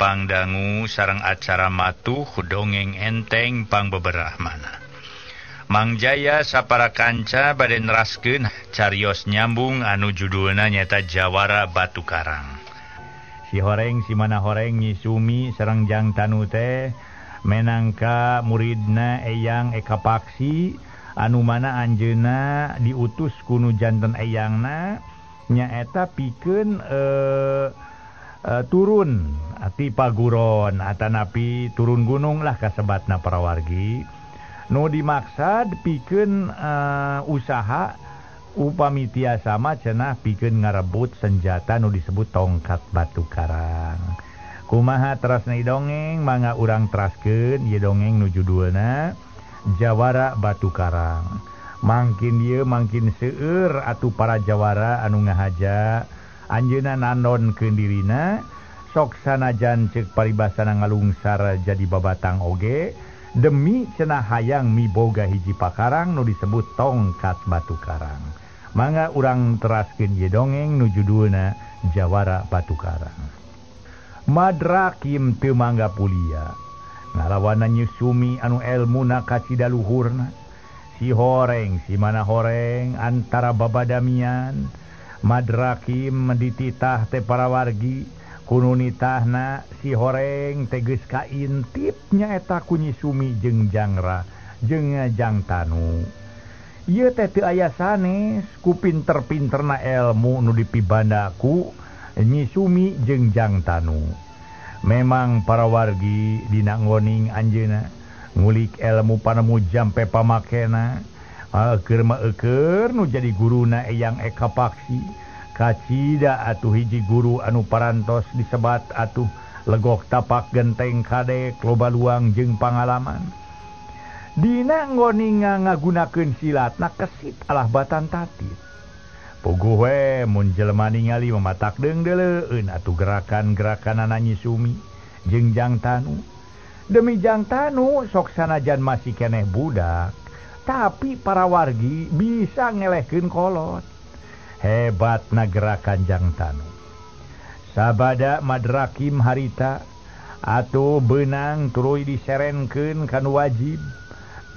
pangdangu sareng acara matuh dongeng enteng pangbeberahmana. Mang Jaya sapara kanca bade neraskeun carios nyambung anu judulna nyaeta Jawara Batu Karang. Si horeng si mana horeng Nyi Sumi sareng Jang Tanu teh menangka muridna Eyang Eka Paksi anu mana anjeunna diutus kunu janten eyangna nyaeta pikeun turun ti paguron atanapi turun gunung lah kasebatna para wargi nu dimaksad pikeun usaha upami tiasa mah cenah pikeun ngarebut senjata nu disebut tongkat batu karang. Kumaha terasna dongeng mangga urang teraskeun ieu dongeng nu judulna Jawara Batu Karang. Mangkin ieu mangkin seueur atuh para jawara anu ngahaja anjeunna nandonkeun dirina sok sanajan ceuk paribasana ngalungsar jadi babatang oge demi cenah hayang miboga hiji pakarang nu disebut tongkat batu karang. Mangga urang teraskeun ieu dongeng nu judulna Jawara Batu Karang. Madrakim teu mangga pulia ngalawanan Nyi Sumi anu elmuna kacida luhurna. Si horeng si mana horeng antara babadamian Madrakim dititah teh para wargi kuno nitahna si horeng teh geus kaintip nyaeta ku Nyi Sumi jeung Jangra jeung Jang Tanu. Ieu teh teu aya sanes ku pinter-pinterna elmu nu dipibanda ku Nyi Sumi jeung Jang Tanu. Memang para wargi dina ngoning anjeunna ngulik ilmu panemu jampe pamakena keur mah eueur nu jadi guruna Eyang Eka Paksi kacida atuh hiji guru anu parantos disebat atuh legok tapak genteng kadek loba luang jeung pangalaman. Dina ngoning ngagunakeun silatna kesit alah batan tatit. Puguh we mun jelema ningali mamatak deungdeuleun atuh gerakan-gerakanana Nyi Sumi jeung Jang Tanu. Demi Jang Tanu sok sanajan masih keneh budak tapi para wargi bisa ngelehkeun kolot. Hebatna gerakan Jang Tanu. Sabada Madrakim harita atuh beunang tuluy diserenkeun kanu wajib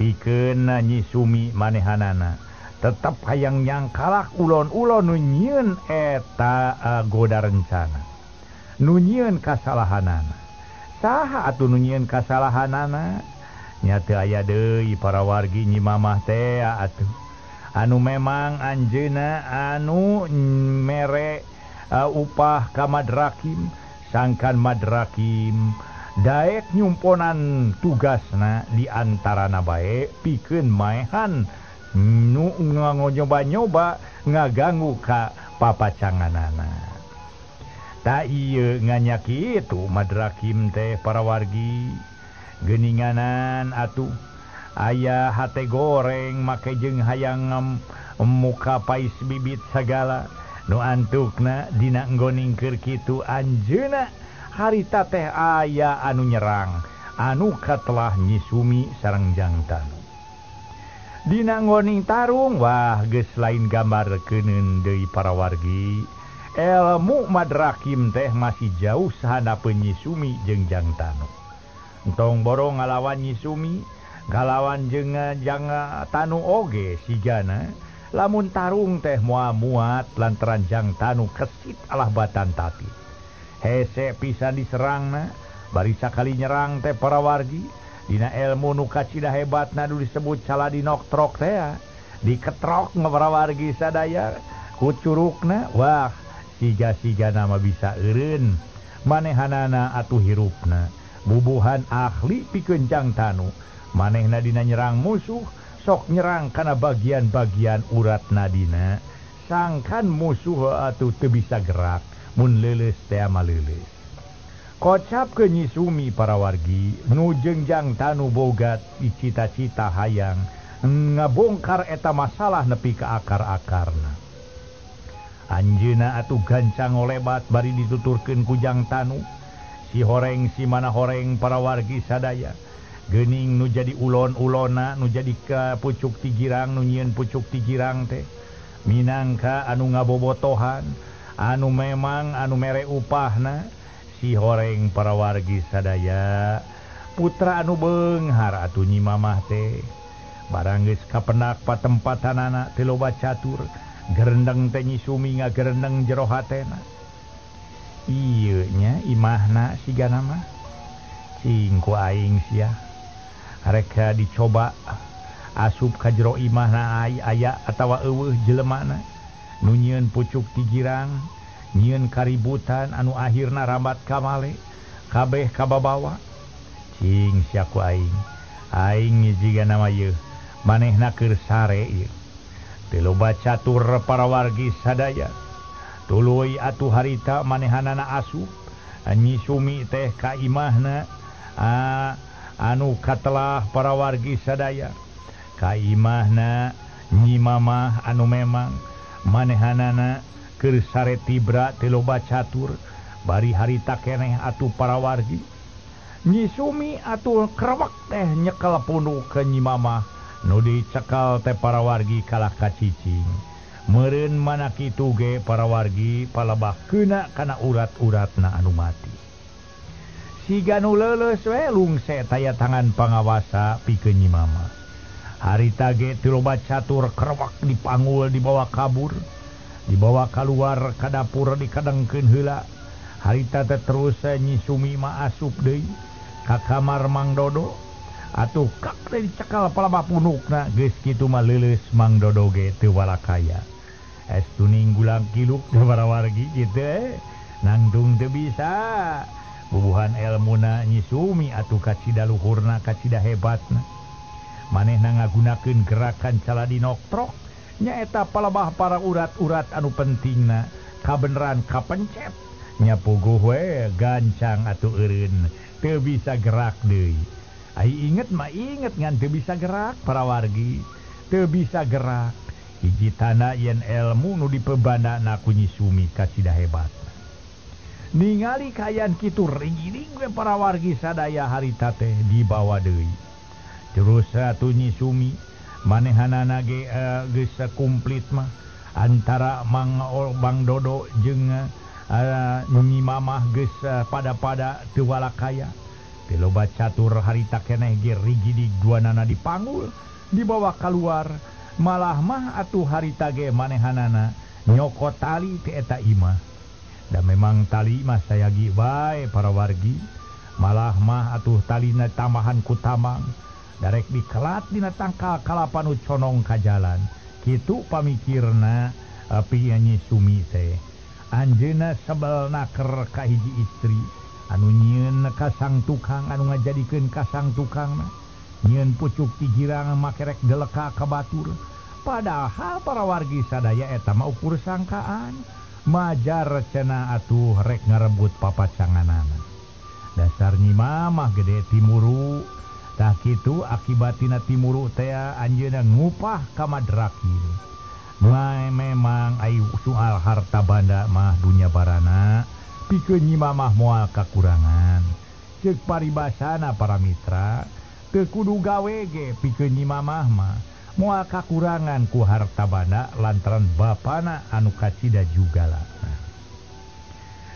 pikeun Nyi Sumi manehanana tetep hayang nyangkalak ulon-ulon nu nyieun eta goda rencana nu nyieun kasalahanana. Saha atuh nu nyieun kasalahanana nya teu aya deui para wargi Nyi Mamah teh atuh anu memang anjeunna anu mere upah ka Madrakim sangkan Madrakim daek nyumponan tugasna di antarana bae pikeun maehan nu nyoba-nyoba ngaganggu ka papacanganana. Ta ieu nganya kitu Madrakim teh para wargi geuninganan atuh aya hate goreng make jeung hayang muka pais bibit sagala nu antukna dina nggoning keur kitu anjeunna harita teh aya anu nyerang anu katelah Nyi Sumi sareng Jang Tanu. Dina nggoning tarung wah geus lain gambar keuneun deui para wargi. Elmu Madrakim teh masih jauh sahanapeun Nyi Sumi jeung Jang Tanu. Entong borong ngalawan Nyi Sumi, ngalawan jeung Jang Tanu oge sigana lamun tarung teh moal muat lantaran Jang Tanu kesit alah batan tati. Hese pisan diserangna, bari sakali nyerang teh para wargi dina elmu nu kacida hebatna nu disebut caladinok trok teh diketrok para wargi sadaya ku curukna wah siga-siga nama bisa eureun manehanana atuh hirupna bubuhan ahli pikeun Jang Tanu manehna dina nyerang musuh sok nyerang kana bagian-bagian urat nadina sangkan musuh atuh teu bisa gerak mun leuleus teh mah leuleus. Kocap ke Nyi Sumi para wargi nu jeung Jang Tanu boga cita-cita hayang ngabongkar eta masalah nepi ka akar-akarna. Anjeunna atuh gancang ngolebat bari dituturkeun ku Jang Tanu. Si horeng si mana horeng para wargi sadaya geuning nu jadi ulon-ulona nu jadi ka pucuk ti girang nu nyieun pucuk ti girang teh minangka anu ngabobotohan anu memang anu mere upahna Si horeng para wargi sadaya putra anu beunghar atuh Nyi Mamah teh barang geus kapendak patempatanana teu loba catur gerendeng teh Nyi Sumi ngagerendeng jero hatena. Ieu nya imahna sigana mah cing ku aing sia rek dicoba asup ka jero imahna aya atawa eueuh jelemana nu nyieun pucuk ti girang nyieun kaributan anu akhirna rambat kamale kabeh kababawa. Cing sia ku aing aing jiga nama ieu manehna keur sare ieu. Teu loba catur para wargi sadaya tuluy atuh harita manehanana asup Nyi Sumi teh ka imahna anu katelah para wargi sadaya ka imahna Nyi Mamah anu memang manehanana keur sare tibra teu loba catur bari harita keneh atuh para wargi. Nyi Sumi atuh krewek teh nyekel punuk ke Nyi Mamah nu dicekal teh para wargi kalah kacicing. Meureun mana kitu ge para wargi palebah keuna kana urat-uratna anu mati. Siga nu leuleus we lungse taya tangan pangawasa pikeun Nyi Mamah. Harita ge teu loba catur krewek dipanggul dibawa kabur, dibawa kaluar ka dapur dikadengkeun heula. Harita teh terus Nyi Sumi mah asup deui ka kamar Mang Dodo. Atuh kak teh dicekal palebah punukna geus kitu mah leuleus Mang Dodo ge teu walakaya. Es tuning gulang kiluk teh para wargi kitu nangtung teu bisa. Bubuhan elmuna Nyi Sumi atuh kacida luhurna kacida hebatna. Manehna ngagunakeun gerakan caladinoktrok nyaeta palebah para urat-urat anu pentingna kabeneran kapencet nya puguh we gancang atuh eureun teu bisa gerak deui. Ai inget mah inget ngan teu bisa gerak para wargi teu bisa gerak. Hiji tanda yen ilmu nu dipebandana ku Nyi Sumi kacida hebat. Ningali kaayaan kitu rigiring we para wargi sadaya harita teh dibawa deui. Terus atuh Nyi Sumi manehanana ge geus komplit mah antara Mang Dodo jeung Nyi Mamah geus pada-pada teu walakaya. Teu loba catur harita keneh ge rigidig duanana dipanggul dibawa kaluar. Malah mah atuh harita ge manehanana nyokot tali ti eta imah. Da memang tali mah sayagi bae para wargi. Malah mah atuh talina tambahan ku tamang darek dikelat dina tangkal kalapa nu conong ka jalan. Kitu pamikirna pi Nyi Sumi teh. Anjeunna sebel naker ka hiji istri anu nyieun kasang tukang anu ngajadikeun kasang tukangna. Nyieun pucuk ti girang makerek deleka ka batur. Padahal para wargi sadaya eta mah ukur sangkaan. Majar cenah atuh rek ngarebut papacanganana. Dasar Nyi Mamah gede timuru. Tah kitu akibatina timuru teh anjeunna ngupah ka madrakin. Memang ai soal harta banda mah dunya barana pikeun Nyi Mamah moal kakurangan. Ceuk paribasana para mitra teu kudu gawe ge pikeun Nyi Mamah mah moal kakurangan ku harta banda lantaran bapana anu kacida jugala.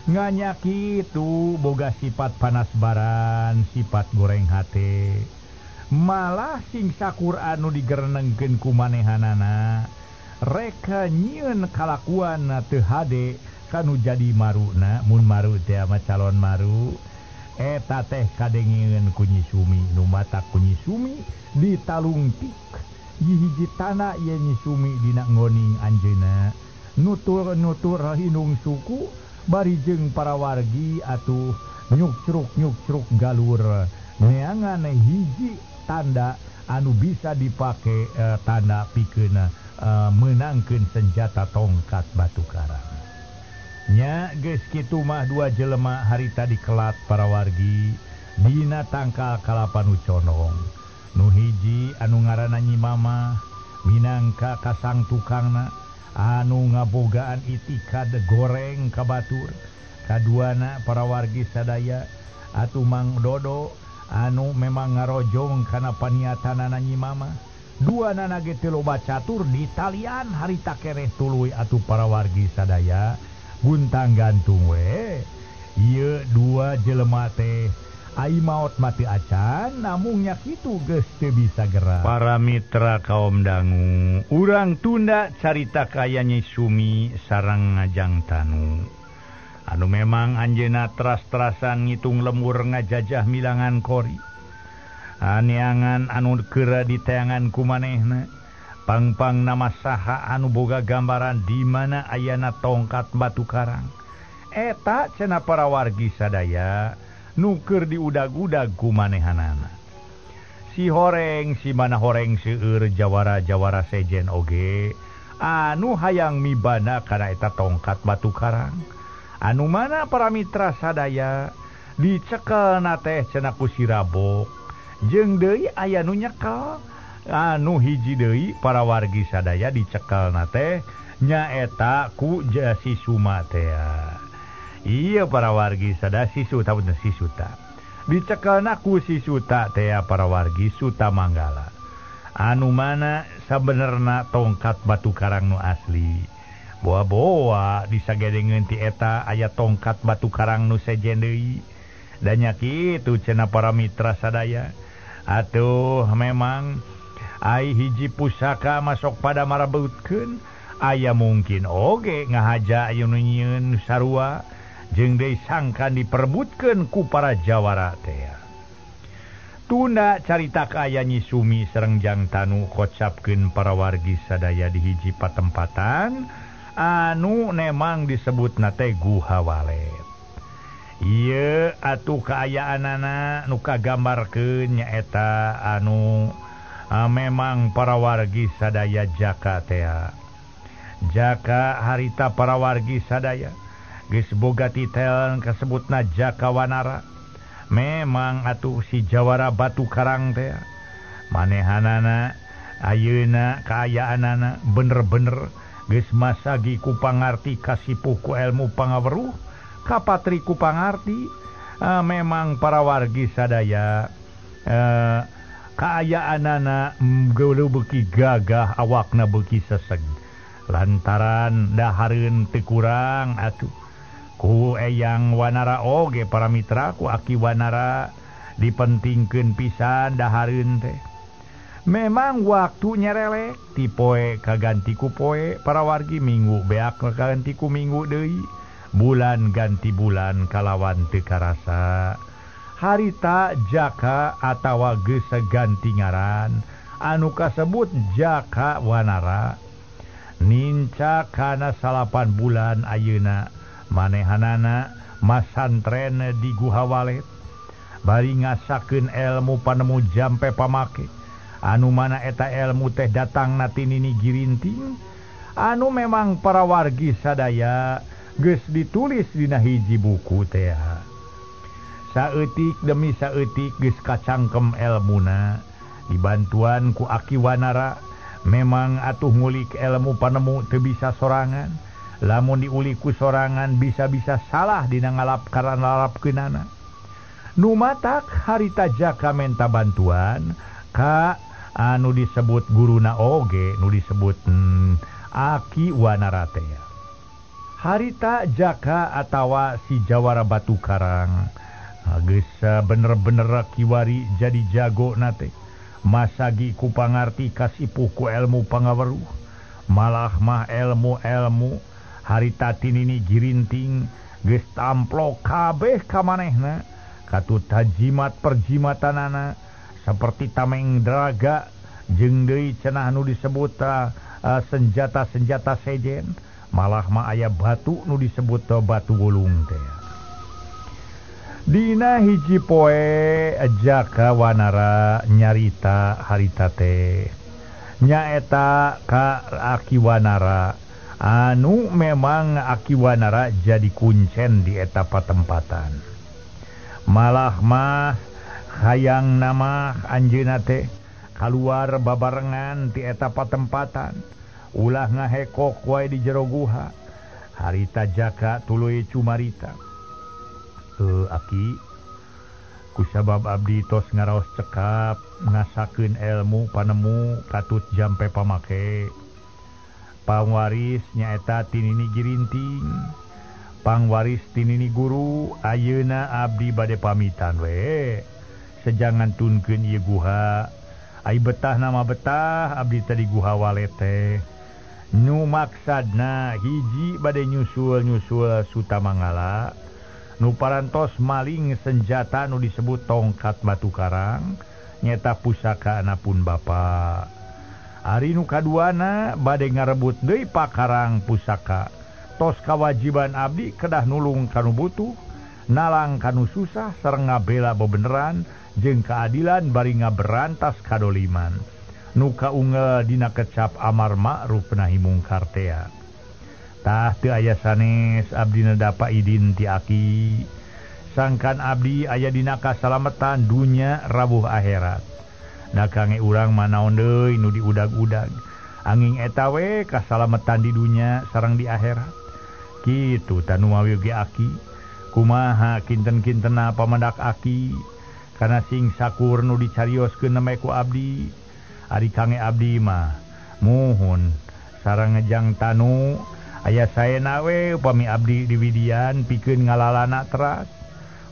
Nganya kitu boga sifat panas baran, sifat goreng hate. Malah sing sakur anu digerenengkeun ku manehanana rek nyieun kalakuan teu hade kanu jadi maruna mun maru teh mah calon maru. Eta teh kadengeun ku Nyi Sumi nu mata ku Nyi Sumi ditalungtik. Hiji tanah ye Nyi Sumi dina ngoning anjeunna nutur-nutur hinung suku bari jeung para wargi atuh nyukcruk-nyukcruk galur neangan hiji tanda anu bisa dipake tanda pikeun meunangkeun senjata tongkat batu karang. Nya geus kitu mah dua jelema harita dikelat para wargi dina tangkal kalapa nu condong. Nu hiji anu ngaranna Nyi Mamah minangka kasang tukangna anu ngabogaan itikad goreng ka batur. Kaduana para wargi sadaya atuh Mang Dodo anu memang ngarojong kana paniatanana Nyi Mamah. Duanana ge teu loba catur ditalian harita keneh tuluy atuh para wargi sadaya guntang gantung we. Ieu dua jelema teh ai maot mati acan namung nya kitu geus teu bisa gerak. Para mitra kaum dangu, urang tunda carita kaya Nyi Sumi sareng Ngajang Tanu. Anu memang anjeunna teras-terasan ngitung lemur ngajajah milangan kori. Aneangan anu keur diteangan ku manehna, pangpang nama saha anu boga gambaran di mana ayana tongkat batu karang. Eta cenah para wargi sadaya nuker diudag-udag ku manehanana. Si horeng si mana horeng seueur jawara-jawara sejen oge anu hayang mibana kana eta tongkat batu karang. Anu mana para mitra sadaya dicekelna teh cenah ku si Rabok, jeung deui aya nu nyekel. Anu hiji deui para wargi sadaya dicekelna teh nyaeta ku si Suma teh. Iya para wargi sada si Suta punten si Suta. Dicekelna ku si Suta teh para wargi Suta Manggala. Anu mana sabenerna tongkat batu karang nu asli. Boa-boa disagedengeun ti eta aya tongkat batu karang nu sejen deui. Da nya kitu cenah para mitra sadaya. Atuh memang ai hiji pusaka masuk pada marabeutkeun aya mungkin oge ngahaja aya nu nyieun sarua jeung deui sangkan diperebutkeun ku para jawara teh. Tunda carita ka aya Nyi Sumi sareng Jang Tanu kocapkeun para wargi sadaya di hiji patempatan anu nemang disebutna teh Guha Walet. Ieu atuh kaayaanana nu kagambarkeun nyaeta anu memang para wargi sadaya jaka teh. Jaka harita para wargi sadaya geus boga titel kasebutna Jaka Wanara. Memang atuh si jawara batu karang teh manehanana ayeuna kaayaanana bener-bener geus masagi ku pangarti kasipuh ku ilmu pangaweruh kapatri ku pangarti. Memang para wargi sadaya kaayaanana geuleuh beuki gagah awakna beuki seseg lantaran dahareun teu kurang atuh ku Eyang Wanara oge para mitra ku Aki Wanara dipentingkeun pisan dahareun teh. Memang waktu nyerelek ti poe kaganti ku poe para wargi, minggu beak kaganti ku minggu deui, bulan ganti bulan kalawan teu karasa. Harita Jaka atawa geus ganti ngaran anu kasebut Jaka Wanara ninca kana 9 bulan ayeuna manehanana masantren di Guha Walet bari ngasakeun ilmu panemu jampe pamake anu mana eta ilmu teh datangna ti Nini Girinting anu memang para wargi sadaya geus ditulis dina hiji buku teh. Saeutik demi saeutik geus kacangkem elmuna dibantuan ku Aki Wanara. Memang atuh ngulik ilmu panemu teu bisa sorangan, lamun diulik ku sorangan bisa-bisa salah dina ngalap karana lalapkeunana. Nu matak harita Jaka menta bantuan ka anu disebut guruna oge nu disebut Aki Wanara teh. Harita Jaka atawa si jawara batu karang geus bener-bener kiwari jadi jago na teh. Masagi ku pangarti kasipuh ku ilmu pangaweruh, malah mah ilmu-ilmu harita ti Nini Girinting geus tamplok kabeh ka manehna katut jimat perjimatanana seperti tameng draga jeung deui cenah nu disebut senjata-senjata sejen, malah mah aya batu nu disebut batu wulung teh. Dina hiji poe Jaka Wanara nyarita harita teh nyaeta ka Aki Wanara anu memang Aki Wanara jadi kuncen di eta patempatan. Malah mah hayang nama anjeunna teh kaluar babarengan ti eta patempatan, ulah ngahekok wae di jero guha. Harita Jaka tuluy cumarita, Aki, kusabab abdi tos ngaraos cekap ngasakeun ilmu panemu katut jampe pamake. Pangwaris nyaeta ti Nini Girinting. Pangwaris tinini guru ayeuna abdi bade pamitan we. Sejangan tunkeun ieu guha. Ai betah nama betah abdi tadi guha walete. Nu maksadna hiji bade nyusul-nyusul Sutamangala. Nu parantos maling senjata nu disebut tongkat batu karang nyeta pusaka anapun bapa. Ari nu kaduana bade ngarebut deui pakarang pusaka. Tos kawajiban abdi kedah nulung kanu butuh, nalang kanu susah sareng ngabela bebeneran jeung keadilan bari ngaberantas kadoliman. Nu kaunggal dina kecap amar ma'ruf nahi mungkar tea. Tah teu aya sanes abdi nedapa idin ti aki. Sangkan abdi aya dina kasalametan dunya rabuh akhirat. Da kange urang mah naon deui nu diudag-udag. Anging eta we kasalametan di dunya sareng di akhirat. Kitu tanu mawi ge aki. Kumaha kinten-kintena pamandak aki. Kana sing sakur nu dicarioskeun nembe ku abdi. Ari kange abdi mah muhun sareng ngejang tanu aya saena we upami abdi diwidian pikeun ngalalana teras.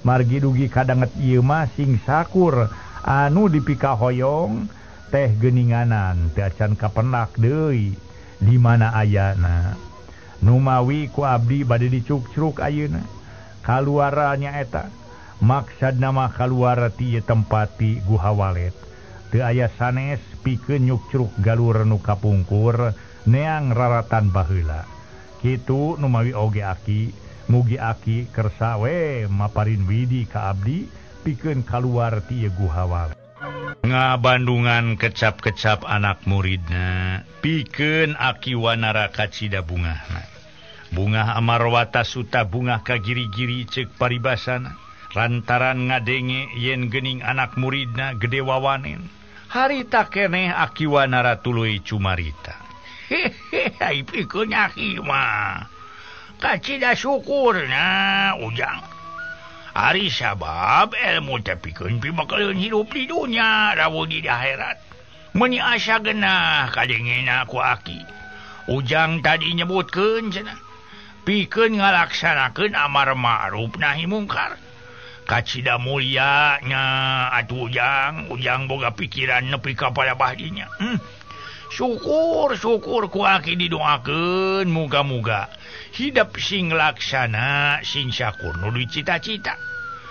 Margi dugi kadanget ieu mah sing sakur anu dipikahoyong teh geuninganan teu acan kapenak deui di mana ayana. Numawi ku abdi bade dicukcruk ayeuna kaluaranya eta maksudna mah kaluar ti ieu tempat ti Guha Walet. Teu aya sanes pikeun nyukcruk galur nu kapungkur neang raratan baheula. Kitu numawi oge aki, mugi aki kersa we maparin widi ka abdi pikeun kaluar ti ieu Guha Walet. Ngabandungan kecap-kecap anak muridna pikeun aki Wanara kacida bungahna. Bungah Amarwata Suta bungah ka giri-giri ceuk paribasana lantaran ngadenge yen geuning anak muridna gede wawanen. Harita keneh aki Wanara tuluy cumarita. Hehe, ai pikeun aki mah kacida syukurna ujang. Ari sabab ilmu teh pikeun pibakaleun hirup di dunya rawuh di akhirat. Meuni asa genah kadengena ku aki. Ujang tadi nyebutkeun cenah pikeun ngalaksanakeun amar ma'ruf nahi mungkar. Kacida mulia nya atuh ujang, ujang boga pikiran nepi ka palabah dinya. Syukur syukur ku aki didoakeun muga-muga hidep sing laksana sing syakur nu dicita-cita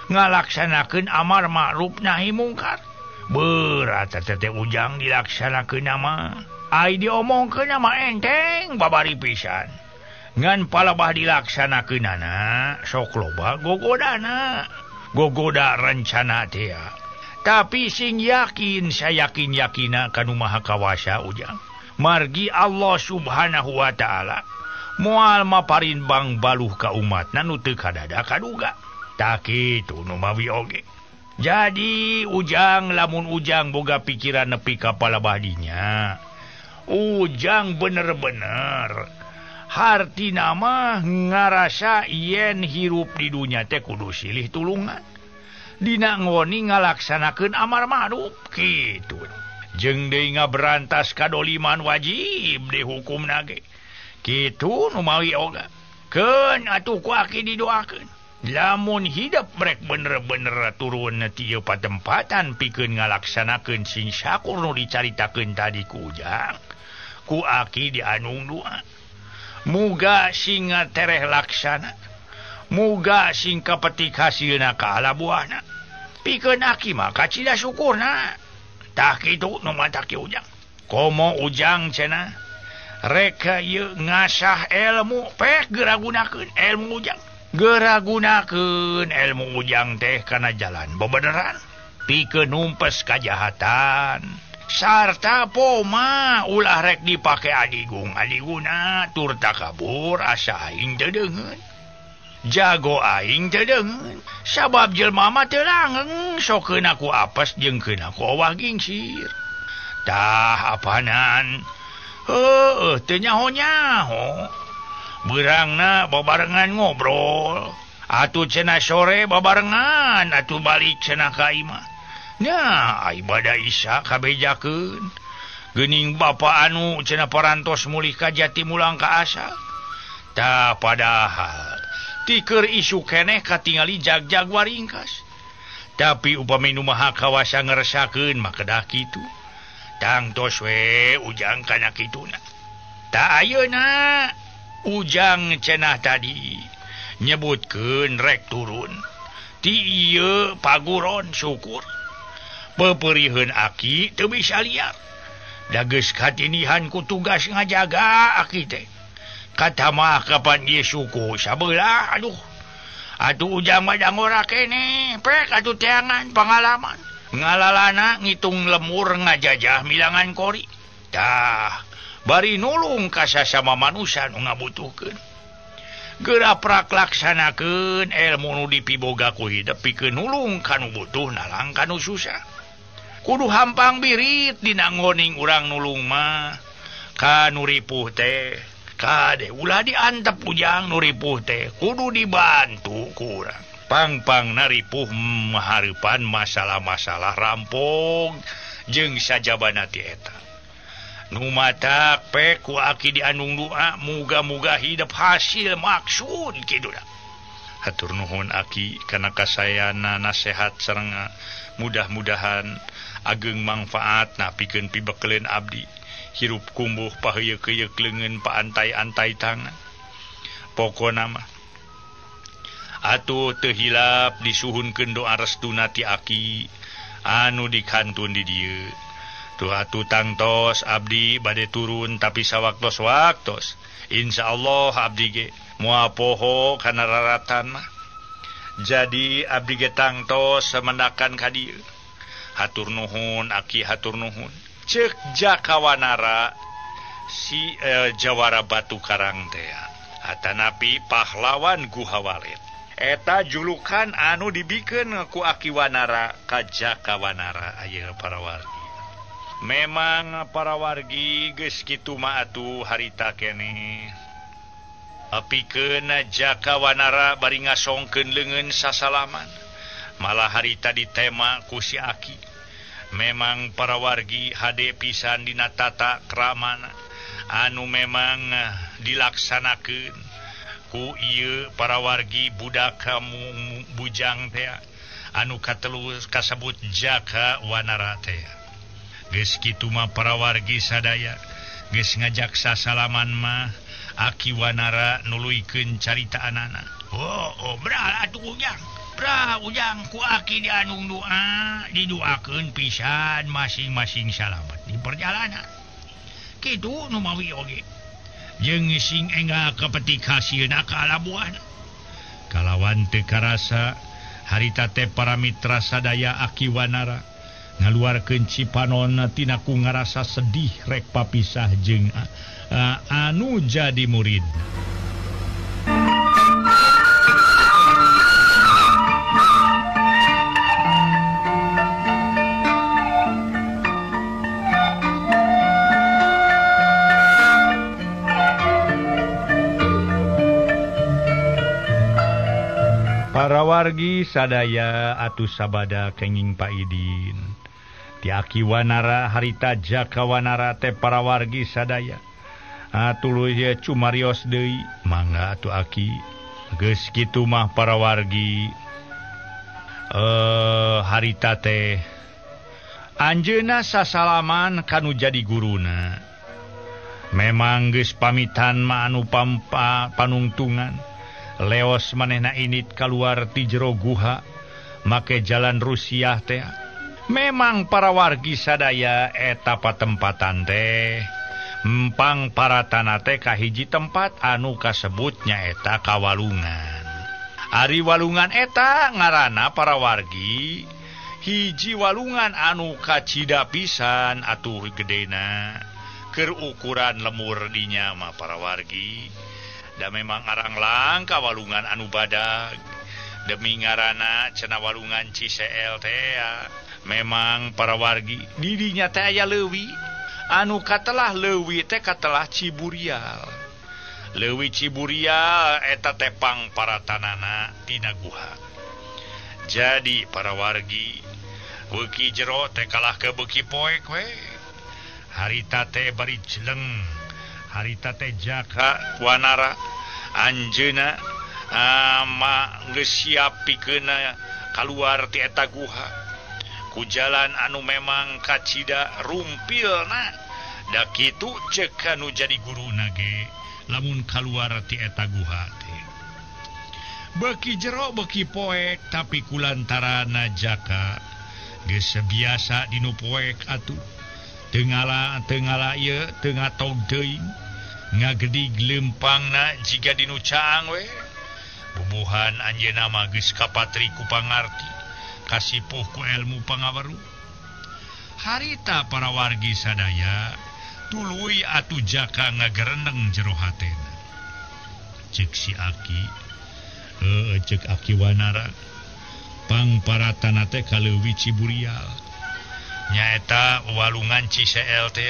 ngalaksanakeun amar ma'ruf nahi mungkar. Berat teh ujang dilaksanakeun mah ai diomongkeun mah enteng babari pisan. Ngan palabah dilaksanakeunana sok loba gogodana, gogoda rencana teh. Tapi sing yakin sayakin-yakina kanu Maha Kawasa ujang. Margi Allah Subhanahu wa taala moal maparin bang baluh ka umatna nu teu kadada kaduga. Tah kitu nu mawi oge. Jadi ujang lamun ujang boga pikiran nepi ka palabah dinya, ujang bener-bener hartina mah ngarasa yen hirup di dunya teh kudu silih tulungan. Dina ngoni ngalaksanakeun amar ma'ruf kitu. Jeung deui ngaberantas kadoliman wajib dihukumna ge. Kitu nu mawi oga. Keun atuh ku aki didoakeun. Lamun hidep brek bener-bener turun ti ieu patempatan pikeun ngalaksanakeun sing sakur nu dicaritakeun tadi ku ujang. Ku aki dianung doa. Muga sing tereh laksana. Muga sing kapetik hasilna ka ala buahna. Pikeun aki mah kacida syukurna. Tah kitu nu matak ujang. Komo ujang cenah rek ieu ngasah ilmu pek geura gunakeun ilmu ujang. Geura gunakeun ilmu ujang teh kana jalan bebeneran. Pikeun numpes kajahatan. Sarta poma ulah rek dipake adigung adiguna tur takabur asa aing teu deungeun. Jago aing teu deungeun sabab jelema mah teu langgeng sok keuna ku apes jeung keuna ku owah gingsir. Tah apanan heueuh teu nyaho-nyaho. Beurangna babarengan ngobrol. Atuh cenah sore babarengan atuh balik cenah ka imah. Nya ibadah Isya kabejakeun. Geuning bapa anu cenah parantos mulih ka jati mulang ka asal. Tah padahal Tiker isu keneh katingali jag-jag waringkas. Tapi upami nu maha kawasa ngeresakeun mah kedah kitu. Tangtos we Ujang kana kituna. Ta ayeuna Ujang cenah tadi nyebutkeun rek turun. Ti ieu paguron syukur. Peperiheun aki teu bisa liar. Da geus katinihan ku tugas ngajaga aki teh. Kata mah kapan ieu suku sabelah aduh. Atuh Ujang mah dangora keneh pek atuh teangan pengalaman. Ngalalana ngitung lemur ngajajah milangan kori. Tah bari nulung ka sasama manusia nu ngabutuhkeun. Geura praklaksanakeun ilmu nu dipiboga ku hidep pikeun nulung ka nu butuh nalang ka nu susah. Kudu hampang birit dina ngoning urang nulung mah ka nu ripuh teh. Kade ulah diantep Ujang nu ripuh teh kudu dibantu ku urang. Pang-pang naripuh mahareupan masalah-masalah rampung jeung sajabana ti eta. Nu matak pek ku aki dianung doa muga-muga hidep hasil maksud kitu da. Hatur nuhun aki kana kasayana nasehat sareng mudah-mudahan ageng manfaat na pikeun pibekeleun abdi. Hirup kumbuh paheuyeuk-heuyeuk leungeun paantai-antai tangan. Pokona mah atuh teu hilap disuhunkeun doa restuna ti aki anu dikantun di dieu. Tuh atuh tangtos abdi bade turun tapi sawaktos-waktos. Insyaallah abdi ge moal poho kana raratan mah. Jadi abdi ge tangtos semendakan ka dieu. Hatur nuhun aki hatur nuhun. Cek Jaka Wanara si jawara Batu Karang teh. Atanapi pahlawan Guha Walet. Eta julukan anu dibikeun ku Aki Wanara ka Jaka Wanara aya para wargi. Memang para wargi geus kitu mah atuh harita keneh. Pikeun Jaka Wanara bari ngasongkeun leungeun sasalaman. Malah harita ditema ku si Aki. Memang para wargi hade pisan dina tata kramana anu memang dilaksanakeun ku ieu para wargi budak bujang teh anu katelu kasebut Jaka Wanara teh. Geus kitu mah para wargi sadaya geus ngajak sasalaman mah Aki Wanara nuluykeun caritaanana. Oh, bra atuh Ujang. Bra Ujang ku aki dianung doa didoakeun pisan masing-masing salamet di perjalanan. Kitu nu mawi oge. Jeung sing enggal kapetik hasilna ka labuhan. Kalawan teu karasa harita teh para mitra sadaya Aki Wanara ngaluarkeun cipanon tina ku ngarasa sedih rek papisah jeung anu jadi murid. Para wargi sadaya atuh sabada kenging paidin. Ti Aki Wanara harita Jaka Wanara teh para wargi sadaya. Tuluy cumarios deui mangga atuh aki. Geus kitu mah para wargi harita teh anjeunna sasalaman kanu jadi guruna. Memang geus pamitan mah anu panungtungan. Leos manehna init kaluar ti jero guha make jalan Rusiah teh. Memang para wargi sadaya eta patempatan teh empang paratana teh kahiji tempat anu kasebut nyaeta Kawalungan. Ari walungan eta ngaranna para wargi hiji walungan anu kacida pisan atuh gedena keur ukuran lemur dinya mah para wargi. Da memang arang langka walungan anu badag demi ngaranna cenah walungan Ciseel teh. Memang para wargi didinya teh aya leuwi anu katelah leuwi teh katelah Ciburial. Leuwi Ciburial eta teh pangparatanana tina guha. Jadi para wargi beuki jero teh kalah ke beuki poek we. Harita teh bari jeleng. Harita teh Jaka Wanara anjeunna Ma geus siap pikeun kaluar ti eta guha ku jalan anu memang kacida rumpilna da kitu ceuk anu jadi guruna ge lamun kaluar ti eta guha teh beuki jero beuki poek tapi kulantarana Jaka geus biasa dinu poek atuh teu ngala ieu teu ngatog teuing ngagedig leumpangna jiga dinu caang we. Bubuhan anjeunna mah geus kapatri ku pangarti kasipuh ku ilmu pangaweruh. Harita para wargi sadaya tuluy atuh Jaka ngagereneng jero hatena. Ceuk si Aki, ceuk Aki Wanara, pangparatana teh ka leuwi Ciburial. Nyaeta walungan Ciseel teh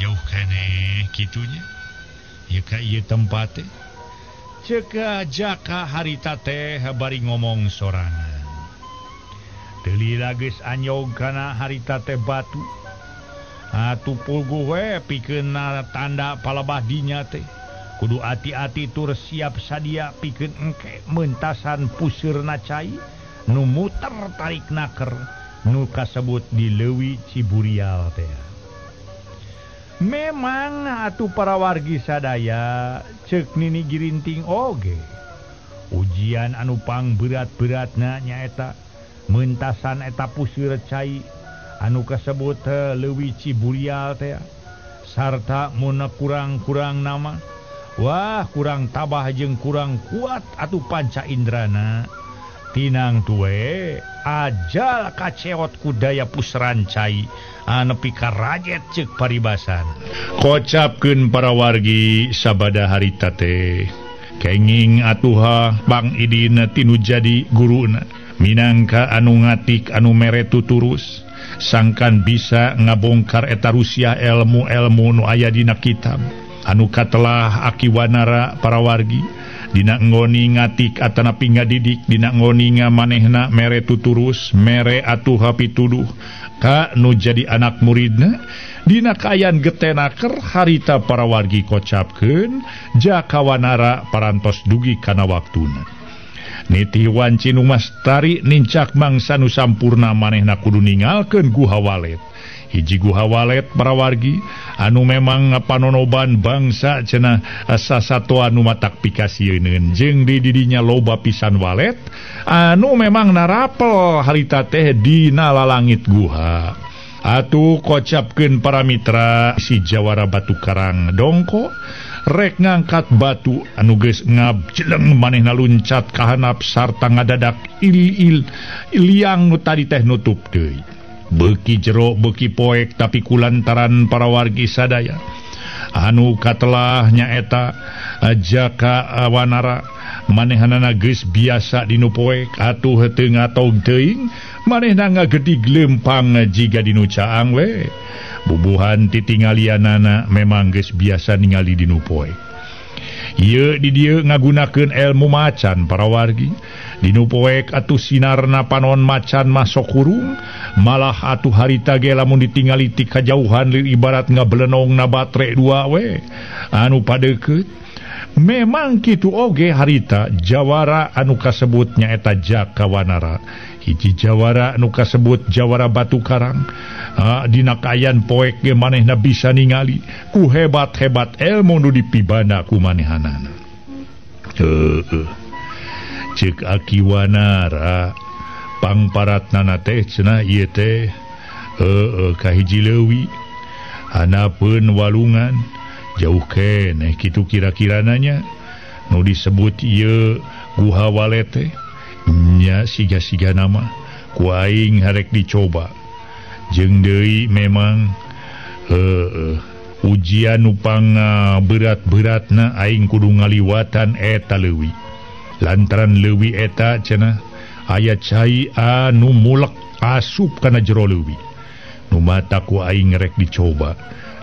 jauh keneh kitunya. Ieu ka ieu tempat teh. Ceuk Jaka harita teh bari ngomong sorangan. Teu lila geus anyog kana harita teh batu. Atuh puguh we pikeun tanda palebah dinya teh. Kudu ati-ati tur siap sadia pikeun engke mentasan puseurna cai nu muter tarik naker nu kasebut di leuwi Ciburial teh. Memang atuh para wargi sadaya ceuk Nini Girinting oge. Ujian anu pang berat-beratna nyaeta mentasan eta puseur cai anu kasebut leuwi Ciburial teh sarta mun kurang-kurang nama wah kurang tabah jeung kurang kuat atuh panca indrana tinang tuwe ajal kaceot ku daya puseran cai nepi ka rajet ceuk paribasan. Kocapkeun para wargi sabada harita teh kenging atuha Bang Idin tinu jadi guruna minangka anu ngatik anu mere tuturus sangkan bisa ngabongkar eta rusia ilmu-ilmu nu aya dina kitab anu katelah Aki Wanara para wargi dina nggoni ngatik atanapi ngadidik dina nggoni ngamanehna mere tuturus mere atuh pituduh ka nu jadi anak muridna dina kaayaan getenaker harita para wargi kocapkeun Jaka Wanara parantos dugi kana waktuna. Nitih wanci nu mastari nincak mangsa nu sampurna manehna kudu ningalkeun guha walet. Hiji guha walet para wargi anu memang panonoban bangsa cenah sasatoan nu matak pikasieuneun jeung di didinya loba pisan walet anu memang narapel harita teh dina lalangit guha. Atuh kocapkeun para mitra si Jawara Batu Karang dongko rek ngangkat batu anu geus ngabjeleng manehna luncat ka handap sarta ngadadak il-il liang nu tadi teh nutup deui. Beuki jero beuki poek tapi kulantaran para wargi sadaya anu katelah nyaeta Jaka Wanara manehanana geus biasa dinu poek atuh teu ngatog teuing manehna ngagedig leumpang jiga dinu caang we. Bubuhan titinggalianana memang geus biasa ningali dinu poek. Ieu di dieu ngagunakeun ilmu macan para wargi. Dinu poek atuh sinarna panon macan masok hurung, malah atuh harita ge lamun ditingali ti kajauhan leuwih ibarat ngabelenong na batre dua we anu padeukeut. Memang kitu oge harita jawara anu kasebut nyaeta Jaka Wanara. Hiji jawara anu kasebut Jawara Batu Karang. Dina kaayaan poek ge manehna bisa ningali ku hebat-hebat ilmu nu dipibana ku manehanana. Heueuh. Ceuk Aki Wanara pangparatnana teh cenah ieu teh heueuh ka hiji leuwi hanapeun walungan jauh keneh kitu kira-kira nanya nu disebut ieu guha walet teh nya siga-siga nama ku aing harek dicoba jeung deui memang ujian nu pang berat-beratna aing kudu ngaliwatan eta leuwi lantaran leuwi eta cenah aya cai anu mulek asup kana jero leuwi nu mata ku aing rek dicoba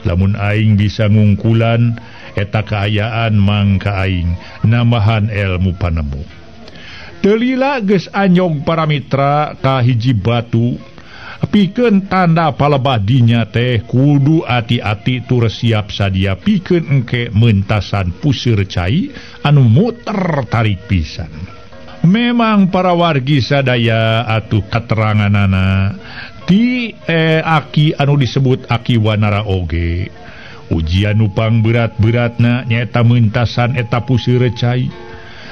lamun aing bisa ngungkulan eta kaayaan mangka aing nambahan ilmu panemu. Teu lila geus anyog para mitra ka hiji batu Pikeun tanda palebah dinya teh kudu ati-ati tur siap sadia pikeun engke mentasan puseur cai anu muter tarik pisan. Memang para wargi sadaya atuh kateranganana ti aki anu disebut Aki Wanara oge. Ujian nupang berat-beratna nyaeta mentasan eta puseur cai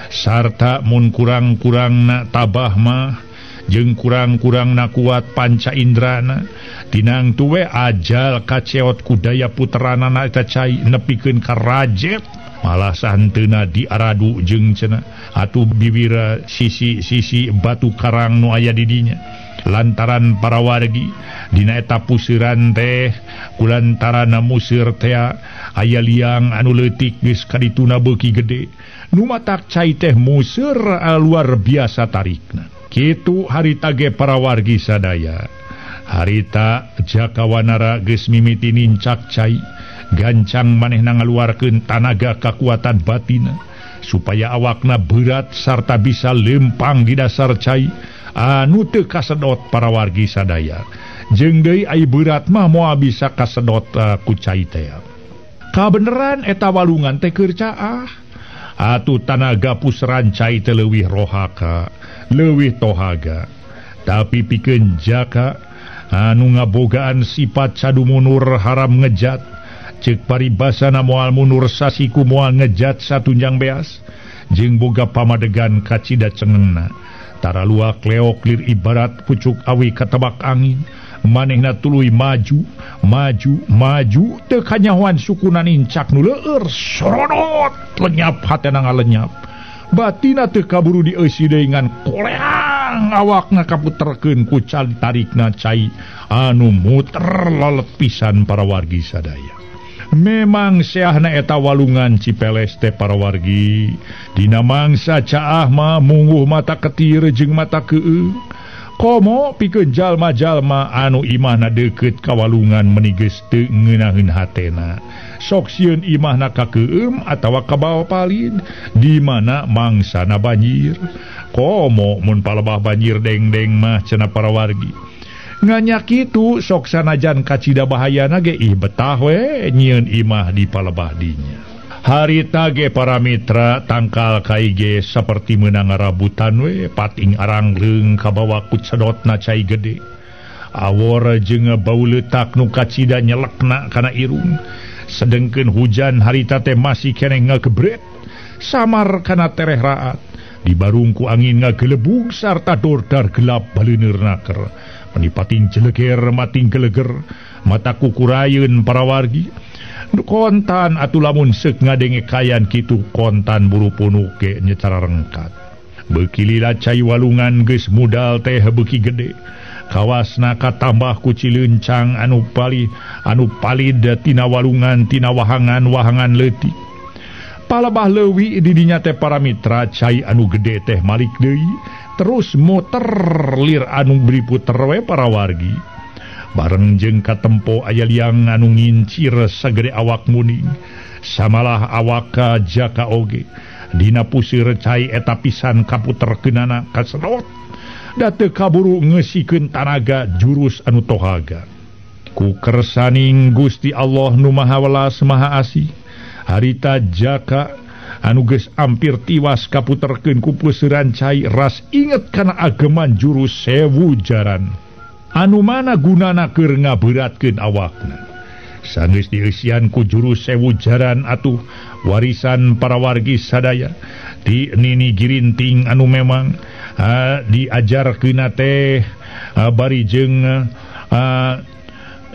sarta mun kurang-kurangna tabah mah jeung kurang-kurangna kuat panca indrana tinang tuwe ajal kaceot kudaya puteranana eta cai nepikeun ka rajet malah sahenteuna diaradu jeung cenah atuh biwira sisi-sisi batu karang nu aya di dinya. Lantaran para wargi dina eta pusiran teh kulantaran musir teh aya liang anu leutik geus kadituna beuki gede nu matak cai teh museur luar biasa tarikna. Kitu harita ge para wargi sadaya. Harita Jaka Wanara geus mimiti nincak cai gancang manehna ngaluarkeun tanaga kakuatan batina supaya awakna berat sarta bisa lempang di dasar cai anu teu kasedot para wargi sadaya. Jeung deui ai berat mah moal bisa kasedot ku cai teh. Kabeneran eta walungan teh keur caah. Atuh tanaga puseran cai teh leuwih rohaka, leuwih tohaga. Tapi pikeun Jaka anu ngabogaan sifat cadu munur haram ngejat, ceuk paribasana moal munur sasiku moal ngejat satunjang beas, jeung boga pamadegan kacida cengengna. Tara luak leok lir ibarat pucuk awi katebak angin, manehna tuluy maju, maju, maju, teu kanyahoan sukuna nincak nu leueur sorodot lenyap hatena ngalenyap. Batina teu kaburu dieusi deui ngan koleang awakna kaputerkeun ku tarikna cai anu muter lelet pisan para wargi sadaya. Memang seahna eta walungan Cipeles teh para wargi. Dina mangsa caah mah mungguh mata ketir jeung mata keung. Komo pikeun jalma-jalma anu imahna deukeut ka walungan meni geus teu ngeunaheun hatena. Sok sieun imahna ka keueum atawa ka bawa palid di mana mangsana banjir. Komo mun palebah banjir dengdeng mah cenah para wargi. Nganyak kitu sok sanajan kacida bahayana ge ih betah we nyieun imah di palebah dinya. Harita ge para mitra tangkal kai ge saperti meunang ngarabutan we pating arangleung kabawa ku cedotna cai gede. Awor jeung bau leutak nu kacida nyelekna kana irung. Sedengkeun hujan harita teh masih keneh ngagebret samar kana tereh raat. Dibarung ku angin ngagelebug sarta dordar gelap baleuneur naker. Menipating jeleger mating geleger mata kukurayeun para wargi. Kontan atuh lamun seuk ngadenge kayan kitu kontan buru punuk ge nyecara rengkat. Beuki lila cai walungan geus mudal teh beuki gede. Kawasna katambah ku cilencang anu palid tina walungan tina wahangan-wahangan leutik. Palebah leuwi di dinya teh para mitra cai anu gede teh malik deui. Terus muter lir anu beri puter we para wargi. Bareng jeung katempo aya liang anu ngincir sagede awak muning. Samalah awak ka Jaka oge. Dina pusir cai eta pisan kaputerkeunana kasedot. Da teu kaburu ngeusikeun tanaga jurus anu tohaga. Ku kersaning Gusti Allah nu Maha Welas Maha Asih. Harita Jaka anu geus ampir tiwas kaputerkeun ku puseuran cai ras inget kana ageman jurus sewu jaran anu mana gunana keur ngaberatkeun awakna. Sanggeus dieusian ku jurus sewu jaran atuh warisan para wargi sadaya ti Nini Girinting anu memang diajarkeunna teh bari jeung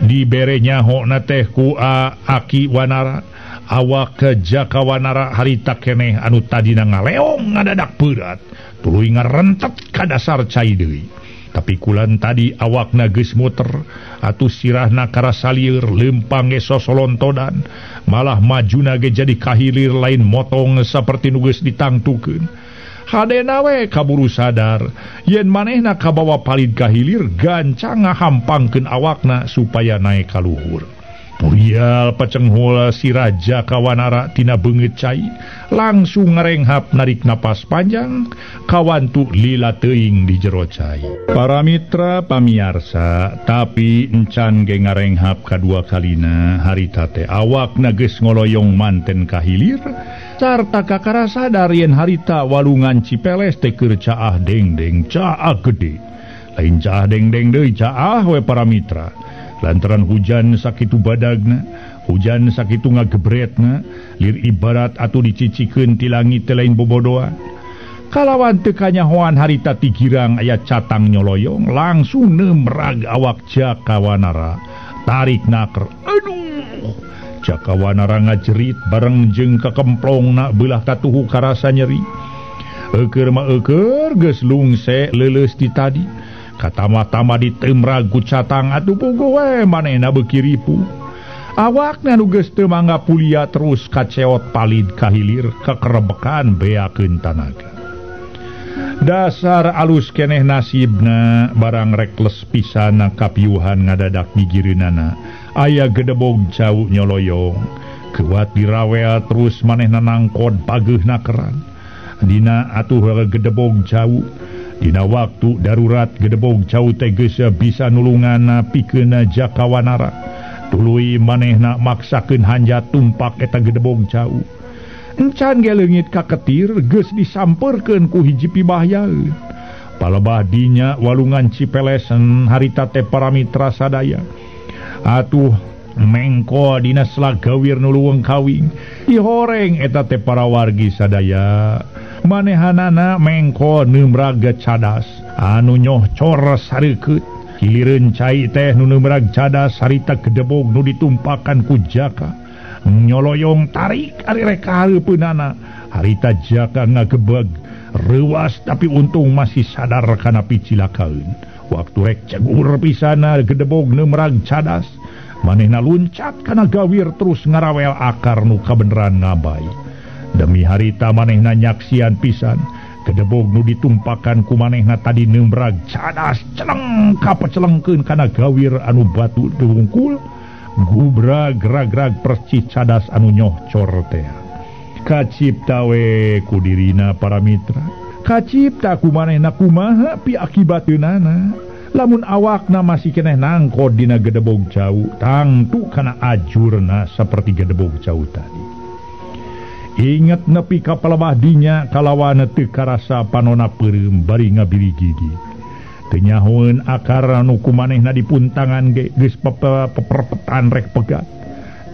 dibere nyahona teh ku Aki Wanara. Awak Jaka Wanara harita keneh anu tadina ngaleong ngadadak berat tuluy ngarentet ka dasar cai deui. Tapi kulan tadi awakna geus muter atuh sirahna karasalieur lempang ge sosolontodan malah majuna ge jadi kahilir lain motong saperti nu geus ditangtukeun. Hadena we kaburu sadar yen manehna kabawa palid kahilir gancang ngahampangkeun awakna supaya naek ka luhur. Purial pacenghul si Raja Kawanara tina beungeut cai langsung ngarenghap narik napas panjang kawantu lila teuing di jero cai. Para mitra pamiarsa, tapi encan ge ngarenghap kadua kalina harita teh awakna geus ngoloyong manten ka hilir sarta kakarasa darien harita walungan Cipeles teh keur caah dengdeng caah gede. Lain caah dengdeng deui caah we para mitra. Lantaran hujan sakitu badagna, hujan sakitu ngagebretna, lir ibarat atuh dicicikeun ti langit teh lain bobodoan. Kalawan teu kanyahoan harita ti girang aya catang nyoloyong langsung neumrag awak Jaka Wanara. Tarik naker. Aduh. Jaka Wanara ngajerit bareng jeung kakemplongna beulah katuhu karasa nyeri. Eueur mah eueur geus lungse leuleus ti tadi. Katama-tama ditemrag ku catang atuh puguh we manehna beuki ripuh. Awakna nu geus teu mangga pulia terus kaceot palid ka hilir kakerebekan beakeun tanaga. Dasar alus keneh nasibna barang rekles pisan kapiuhan ngadadak gigireunana. Aya gedebog cau nyoloyong. Kuat dirawel terus manehna nangkod pageuhna keran. Dina atuh gedebog cau. Dina waktu darurat gedebog cau teh geus bisa nulunganna pikeunna Jaka Wanara. Tuluy manehna maksakeun hanjat tumpak eta gedebog cau. Encan ge leungit ka ketir geus disampeurkeun ku hiji pibahyaeun. Palebah dinya walungan Cipelesen harita teh para mitra sadaya. Atuh mengko dina selagawir nu luweung kawing dihoreng eta teh para wargi sadaya. Manehanana mengko neumrag cadas anu nyohcor sareukeut. Kilireun cai teh nu neumrag cadas harita gedebog nu ditumpakan ku Jaka. Nyoloyong tarik ari rek hareupeunana. Harita Jaka ngagebeg reuas tapi untung masih sadar kana picilakaeun. Waktu rek cegur pisana gedebog neumrag cadas. Manehna luncat kana gawir terus ngarawel akar nu kabeneran ngabay. Demi harita manehna nyaksian pisan gedebog nu ditumpakan ku manehna tadi neumrag cadas celeng kapecelengkeun kana gawir anu batu tungkul. Gubrag rag-rag percis cadas anu nyohcor teh. Kacipta we ku dirina para mitra. Kacipta ku manehna kumaha pi akibateunana. Lamun awakna masih keneh nangkod dina gedebog cau, tangtu kana ajurna saperti gedebog cau tadi. Inget nepi ka palebah dinya kalawan teu karasa panona peureum bari ngabirigigi. Teu nyahoeun akar anu ku manehna dipuntangan ge geus peperpetan rek pegat.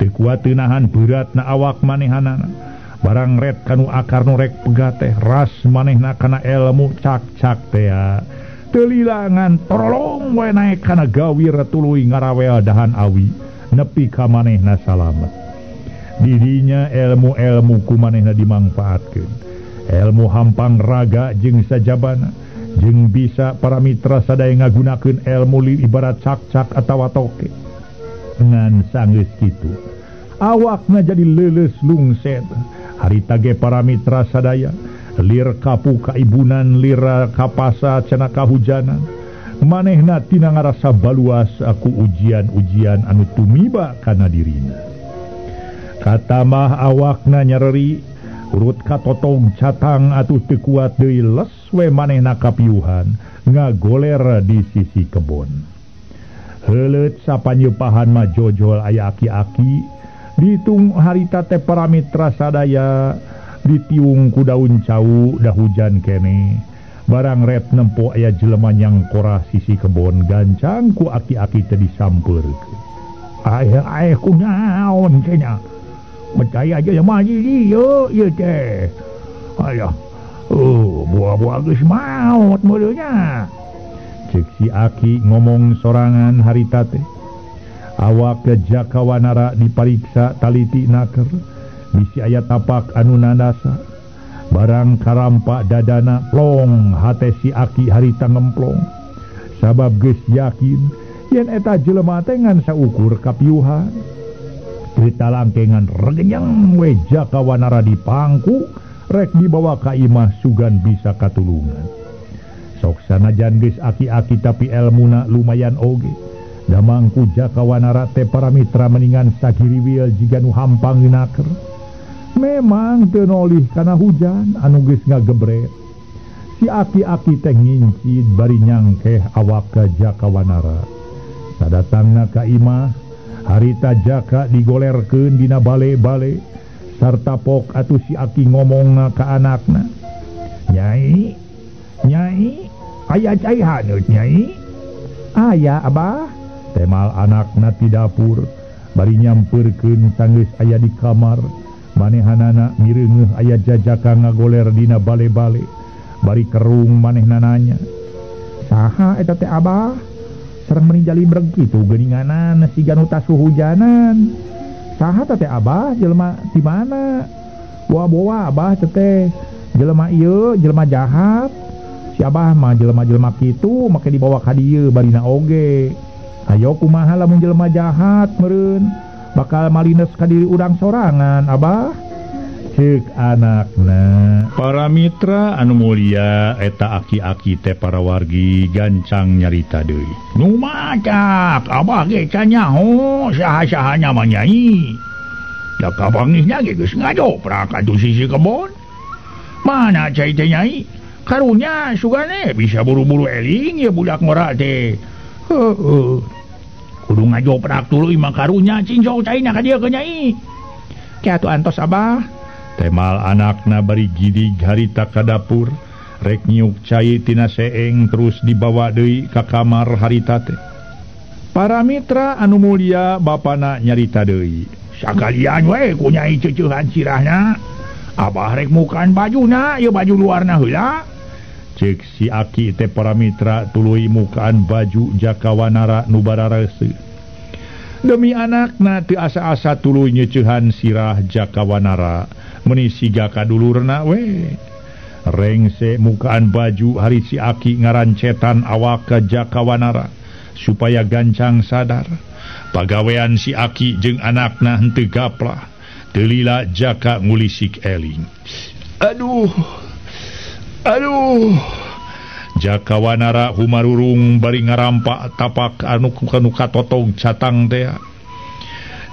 Teu kuat teu nahan beratna awak manehanana. Barang ret kanu akar nu rek pegat teh ras manehna kana elmu cak-cak teh. Teu lilangan torolong we naek kana gawir tuluy ngarawel dahan awi nepi ka manehna salamet. Didinya elmu-elmu ku manehna dimangfaatkeun. Elmu hampang raga jeung sajabana jeung bisa para mitra sadaya ngagunakeun elmu ibarat cak-cak atawa toke. Ngan sanggeus kitu awakna jadi leuleus lungset. Harita ge para mitra sadaya lir kapu kaibunan lira kapasa cenah kahujanan. Manehna tina ngarasa baluas aku ujian-ujian anu tumiba kana dirina. Katamah awakna nyereri urut katotong catang atuh teu kuat deui les we manehna kapiuhan ngagoler di sisi kebon. Heuleut sapanyepahan mah jojol aya aki-aki ditung harita teh para mitra sadaya ditiung ku daun cau dah hujan kene. Barang ret nempo aya jelema nyangkora sisi kebon gancang ku aki-aki teh disampeurkeun. Aeh ku naon cenah. Percaya aja ya mah ieu ieu teh. Alah, buah-buah geus maot meureunnya. Cek si aki ngomong sorangan harita teh. Awak ke Jaka Wanara dipariksa taliti naker. Bisi aya tapak anu nandasa. Barang karampak dadana plong hate si aki harita ngemplong. Sabab geus yakin yen eta jelema teh ngan saukur kapiuhan. Cerita langkengan regenyang we Jaka Wanara dipangku rek dibawa ka imah sugan bisa katulungan. Sok sanajan geus aki-aki tapi elmuna lumayan oge. Damang ku Jaka Wanara teh para mitra meningan sagiriwil jiga nu hampang nginaker. Memang teu nolih kana hujan anu geus ngagebret. Si aki-aki teh ngincid bari nyangkeh awak ka Jaka Wanara. Sadatangna ka imah, harita Jaka digolerkeun dina bale-bale sarta pok atuh si aki ngomongna ka anakna. Nyai, nyai, aya cai haneut nyai? Aya abah. Temal anakna ti dapur bari nyampeurkeun sanggeus aya di kamar. Manehanana mireungeuh aya jajaka ngagoler dina bale-bale bari kerung manehna nanya. Saha eta teh abah? Sareng meni jalibreg kitu geuninganan siga nu tasuh hujanan. Saha teh abah? Jelema ti mana? Boa-boa abah teh. Jelema ieu jelema jahat. Si abah mah jelema-jelema kitu make dibawa ka dieu barina oge. Ayo kumaha lamun jelema jahat meureun bakal malines ka diri urang sorangan abah. Ceuk anakna. Para mitra anu mulia, eta aki-aki teh para wargi gancang nyarita deui. Nu macak abah ge can nyaho saha-sahanya mah nyai. Da kabangihna ge geus ngadoprak atuh sisi kebon. Mana cai teh nyai? Karunya sugane bisa buru-buru eling ya budak ngora teh. Heueuh. Kudu ngajoprak tuluy mah karunya cincong caina ka dieu ke nyai. Kieu atuh antos abah. Temal anakna bari gidig harita ka dapur, rek nyiuk cai tina seeng terus dibawa deui ka kamar harita teh. Para mitra anu mulia, bapana nyarita deui. Sakalian we ku nyai ceuceuhan sirahna. Abah rek mukaan bajuna, ieu baju luarna heula. Ceuk si aki teh para mitra tuluy mukaan baju Jaka Wanara nu barareuseut. Demi anakna teu asa-asa tuluy nyeuceuhan sirah Jaka Wanara meuni siga kadulurna we. Rengse mukaan baju hari si aki ngarancetan awak ka Jaka Wanara supaya gancang sadar. Pagawean si aki jeung anakna henteu gaplah. Teu lila Jaka ngulisik eling. Aduh. Aduh. Jaka Wanara humarurung bari ngarampak tapak anu kanu katotong catang teh.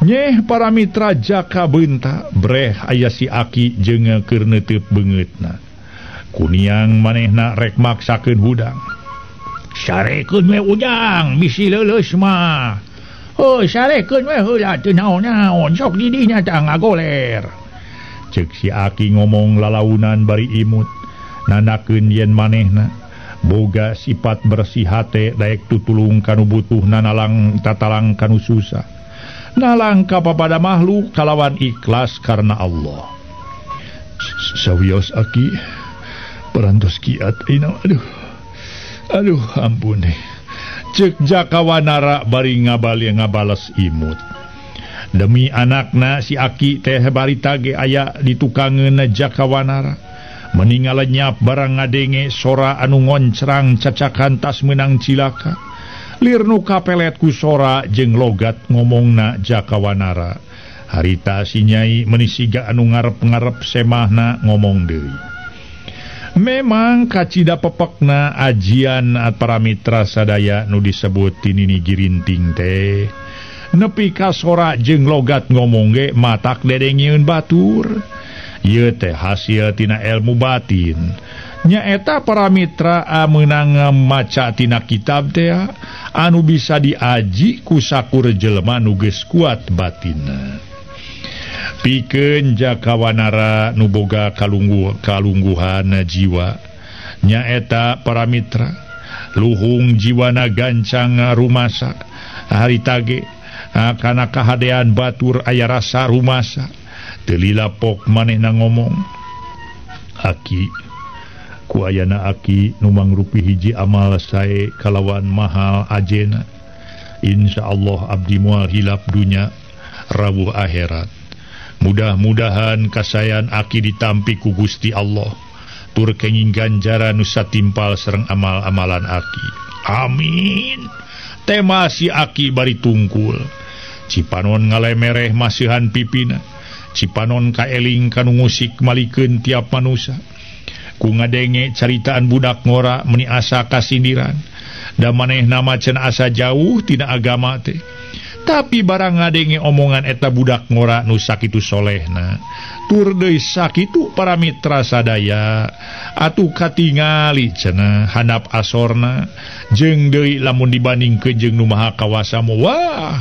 Nyeh para mitra Jaka beunta breh aya si aki jeung keur neuteub beungeutna. Kuniang manehna rek maksakeun hudang. Sarekeun we ujang bisi leuleus mah. Heuh sarekeun we heula teu naon-naon sok di dinya tah ngagoler. Ceuk si aki ngomong lalaunan bari imut. Nandakeun yen manehna boga sifat bersih hate daek tutulung kanu butuhna nalang tatalang kanu susah. Nalang kapapada makhluk kalawan ikhlas karena Allah. Sawios aki parantos kiat ina aduh. Aduh ampun deh. Ceuk Jaka Wanara bari ngabali ngabales imut. Demi anakna si aki teh bari tage aya di tukangeun Jaka Wanara. Meninggal lenyap barang ngadenge sora anu ngoncrang cacakan tas menang cilaka. Lir nu kapelet ku sora jeung logat ngomongna Jaka Wanara. Harita si nyai meuni siga anu ngarep-ngarep semahna ngomong deui. Memang kacida pepekna ajian para mitra sadaya nu disebut tinini girinting teh. Nepi ka sora jeung logat ngomong ge matak dedengieun batur. Ieu teh hasil tina ilmu batin. Nyaeta para mitra meunang maca tina kitab teh anu bisa diaji ku sakur jelema nu geus kuat batinna. Pikeun Jaka Wanara nu boga kalungguhan jiwa. Nyaeta para mitra luhung jiwana gancang rumasa. Harita ge kana kahadean batur aya rasa rumasa. Teu lila pok manehna ngomong. Aki ku ayana aki nu mangrupi hiji amal sae kalawan mahal ajena. Insyaallah abdi moal hilap dunya rawuh akhirat. Mudah-mudahan kasayan aki ditampi ku Gusti Allah tur kenging ganjaran nu satimpal sareng amal-amalan aki. Amin. Tema si aki bari tungkul. Cipanon ngalemereh masihan pipina. Cipanon kaeling kanu ngusik malikeun tiap manusa. Ku ngadenge caritaan budak ngora meni asa kasindiran. Da manehna mah cenah asa jauh tina agama teh. Tapi barang ngadenge omongan eta budak ngora nu sakitu solehna. Tur deui sakitu para mitra sadaya atuh katingali cenah handap asorna jeung deui lamun dibandingkeun jeung nu Maha Kawasa mah wah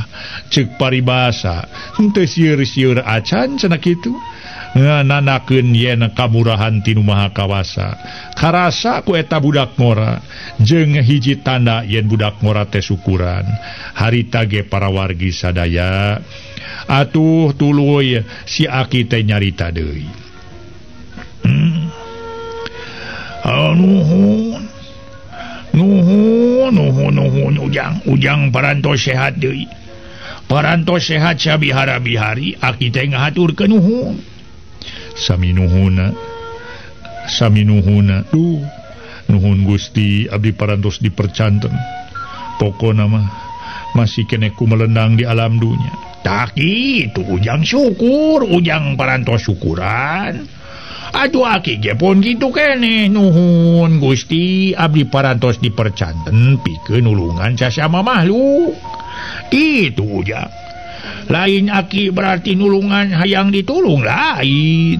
ceuk paribasa henteu sieur-sieur acan cenah kitu. Nanakeun yen kamurahan ti nu Maha Kawasa karasa ku eta budak ngora jeung hiji tanda yen budak ngora teh syukuran harita ge para wargi sadaya atuh tuluy si aki teh nyarita deui. Nuhun nuhun nuhun nuhun ujang ujang parantos sehat deui parantos sehat sabihara-bihari aki teh ngahaturkeun nuhun. Sami nuhuna sami nuhuna duh nuhun Gusti abdi parantos dipercanten pokona mah masih keneh ku melendang di alam dunya. Tak kitu ujang syukur ujang parantos syukuran aduh aki ge pun kitu keneh nuhun Gusti abdi parantos dipercanten pikeun nulungan sasama makhluk kitu ujang. Lain aki berarti nulungan hayang ditulung lain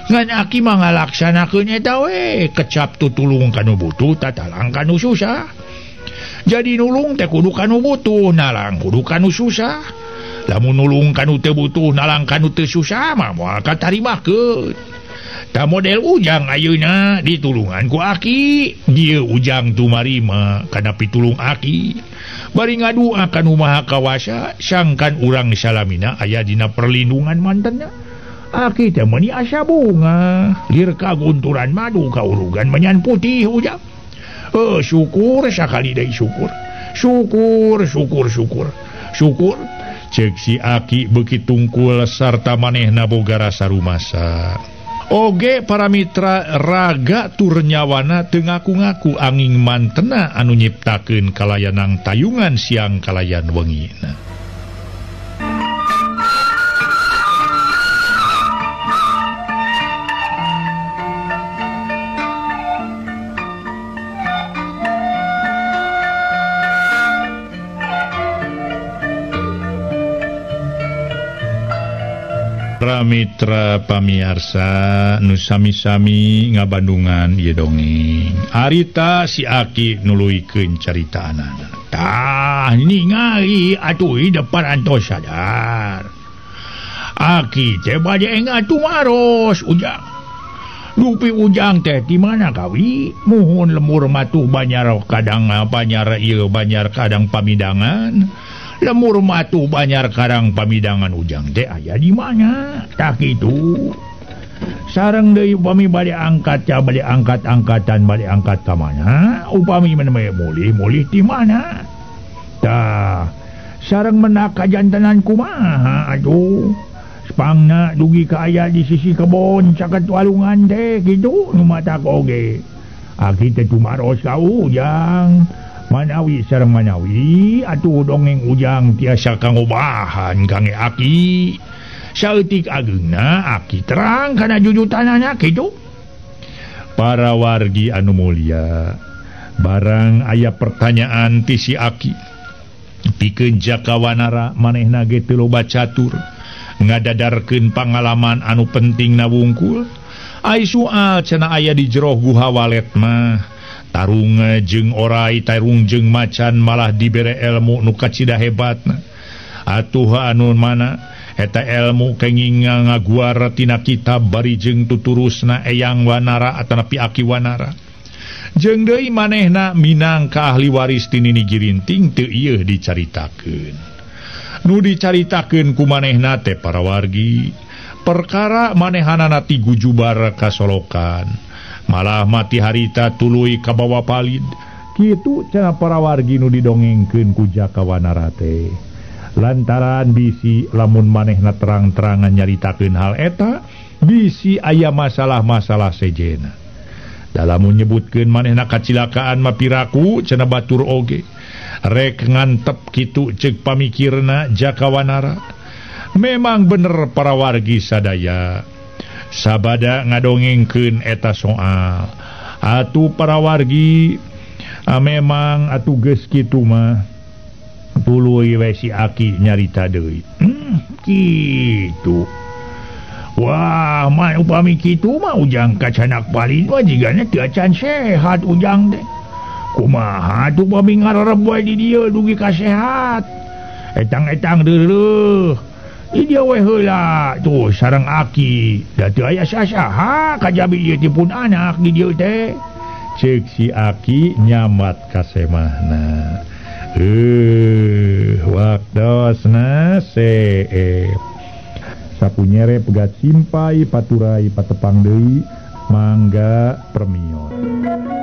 ngan aki mah ngalaksanakeun eta we kecap tutulung kanu butuh tatalang kanu susah. Jadi nulung teh kudu kanu butuh nalang kudu kanu susah. Lamun nulung kanu teu butuh nalang kanu teu susah mah moal katarimakeun. Ta model ujang ayeuna ditulungan ku aki dieu ujang tumarima kana pitulung aki bari ngadua ka nu Maha Kawasa sangkan urang salamina aya dina perlindungan mantenna. Aki teh meuni asa bunga lir kagunturan madu kaurugan menyan putih ujang. Syukur sakali deui syukur syukur syukur syukur syukur ceuk si aki beuki tungkul sarta manehna boga rasa rumasa. Oge para mitra raga tur nyawana teu ngaku-ngaku angin mantena anu nyiptakeun kalayanang tayungan siang kalayan wengina. Para mitra pamiarsa nu sami-sami ngabandungan ieu dongeng. Harita si aki nuluykeun caritaanana. Tah ningali atuh depan antos sadar. Aki teh bade ngatumaros ujang. Dupi ujang teh di mana kawi? Muhun lemur matuh banyar kadang banyar ieu banyar kadang pamidangan. Lemur matuh banyar karang pamidangan ujang teh aya di mana? Tak kitu. Sareng deui upami bade angkat ca bade angkat angkatan bade angkat ka mana? Upami menemui mulih-mulih di mana? Tah, sareng menak kajantenan kumaha atuh? Spangna dugi ka aya di sisi kebon caket walungan teh kitu nu matak oge. Aki teh tumaros ka ujang. Manawi sareng manawi atuh dongeng ujang tiasa kangobahan kange aki. Saeutik ageungna aki terang kana jujutanana kitu. Para wargi anu mulia, barang aya pertanyaan ti si aki pikeun Jaka Wanara manehna ge teu loba catur ngadadarkeun pangalaman anu pentingna wungkul. Ai soal cenah aya di jero guha walet mah tarung jeung orai tarung jeung macan malah dibere ilmu nu kacida hebatna. Atuh anu mana eta ilmu kenging ngaguar tina kitab bari jeung tuturusna Eyang Wanara atanapi Aki Wanara. Jeung deui manehna minangka ahli waris ti Nini Girinting teu ieu dicaritakeun. Nu dicaritakeun ku manehna teh para wargi perkara manehanana ti gujubar ka Solokan. Malah mati harita tuluy kabawa palid. Kitu cenah para wargi nu didongengkeun ku Jaka Wanara teh. Lantaran bisi lamun manehna terang-terangan nyaritakeun hal eta, bisi aya masalah-masalah sejena. Dalam menyebutkeun manehna kacilakaan mah piraku cenah batur oge. Rek ngantep kitu ceuk pamikirna Jaka Wanara. Memang bener para wargi sadaya. Sabada ngadongengkeun eta soal. Atuh para wargi Memang atuh geus kitu mah tuluy we si Aki nyarita deui. Kitu. Wah, mah upami kitu mah Ujang kacanak palin mah jigana teu acan sehat Ujang teh. Kumaha atuh upami ngarereb wae di dieu dugi ka sehat. Etang-etang deuleuh. Di dieu we heula tuh sareng Aki. Da teu aya sasaha kajabi ieu teh pun anak di dieu teh. Ceuk si Aki nyamat ka semahna. Waktosna seep. Sapunyere pegat simpai paturai patepang deui mangga permios.